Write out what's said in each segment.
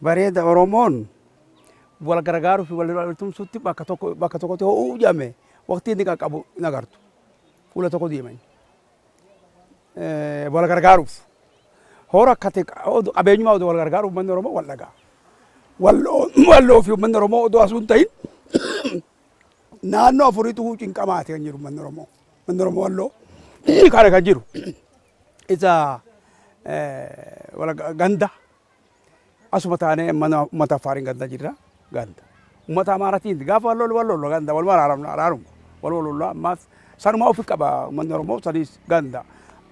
Bareeda. Oromoon wal gargaaruu fi wal tumsuutti bakka tokko bakka tokkotti ho'uu jedhame waqtii inni qaqqabu hin agartu. Fuula tokko deeman. Wal gargaaruuf. Hoo rakkate qabeenyumaa odoo wal gargaaruuf uummanni Oromoo wal dhagaa. Walloo fi uummanni Oromoo odoo asuu hin ta'in naannoo afuriitu cinqamaati kan jiru uummanni Oromoo. Uummanni Oromoo Walloo kana kan jiru. Isa ganda asuma taanee mana uummata Affaariin ganda jirra ganda. Uummata Amaaratiin gaafa wal lolu wal lolu ganda waluma araaramna araaruma wal wal ammaas sanuma ofi qaba uummanni Oromoo sanis ganda.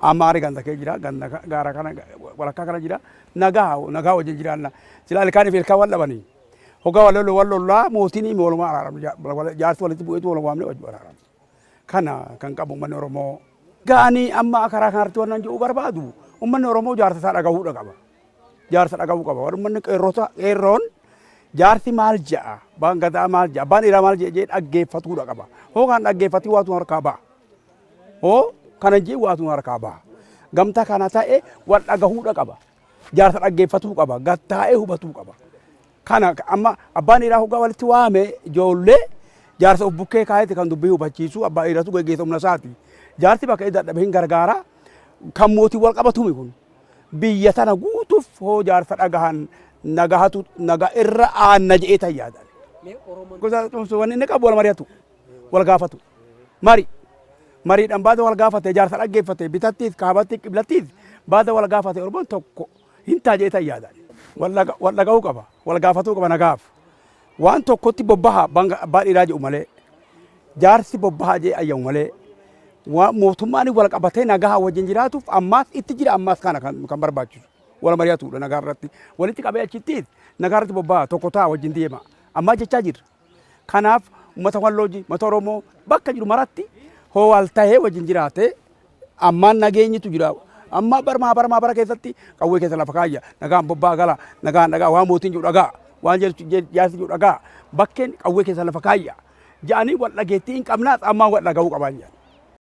Amaari ganda kee jira, ganda gaara kana walakkaa kana jira, nagaa nagaa wajjin jiraanna. Silaa ilkaanii fi ilkaan wal dhabanii. Hoggaa wal lolu wal lollaa mootiin hime walumaa araaramna, jaarsi walitti bu'eetu wal waamne wajjin araaramu. Kana kan qabu uummanni Oromoo. Ga'anii amma karaa kanarratti wannan jedhu barbaadu, uummanni Oromoo jaarsa isaa dhagahuudha qaba. Jaarsa dhagahuu qaba. Warri uummanni qeerrota qeerroon jaarsi maal ja'a, abbaan gadaa maal ja'a, abbaan dhiiraa maal ja'a jedhee dhaggeeffatuudha qaba. Hoo kan dhaggeeffatii waatu harkaa ba'a. Hoo kana jee waatu harkaa ba'a. Gamtaa kana ta'e wal dhagahuudha qaba. Jaarsa dhaggeeffatuu qaba. Gattaa'ee hubatuu qaba. Kana amma abbaan dhiiraa hoggaa walitti waame ijoollee jaarsa of bukkee kaayete kan dubbii hubachiisu abbaa dhiiratu geggeessa humna isaati. Jaarsi bakka inni dadhabe hin gargaara. Kan mootii wal qabatumi kun. Biyya tana guutuuf hoo jaarsa dhagahan nagahatu naga irra aanna jedhee tan yaadan. Gosa cumsu wanni inni qabu wal mari'atu, wal gaafatu. Mari. Mariidhaan baada wal gaafate, jaarsa dhaggeeffate, bitattiis kaabattii qiblattiis baada wal gaafate, Oromoon tokko hin ta'a jedhee tan yaadan. Wal dhaga'uu qaba, wal gaafatuu qaba nagaaf. Waan tokkotti bobbaha abbaa dhiiraa jedhu malee, jaarsi bobbaha jedhee ayyamu malee, mootummaan wal qabatee nagaa wajjin jiraatuuf ammaas itti jira, ammaas kana kan barbaachisu. Wal mari'atuudha nagaa irratti. Walitti qabee achittis nagaa irratti bobbaha, tokko ta'a, wajjin deema. Ammaa jechaa jirra. Kanaaf uummata Wallooji, uummata Oromoo bakka jiru maratti hoo wal tahee wajjin jiraate ammaan nageenyitu jira. Amma barmaa barmaa bara keessatti qawwee keessa lafa kaayya, nagaan bobbaa gala, nagaan dhagaa, waan mootiin jiru dhagaa, waan jaarsi jiru dhagaa, bakkeen qawwee keessa lafa kaayya. Ja'anii wal dhageettii hin qabnaas ammaan wal dhaga'uu qabaan jedhan.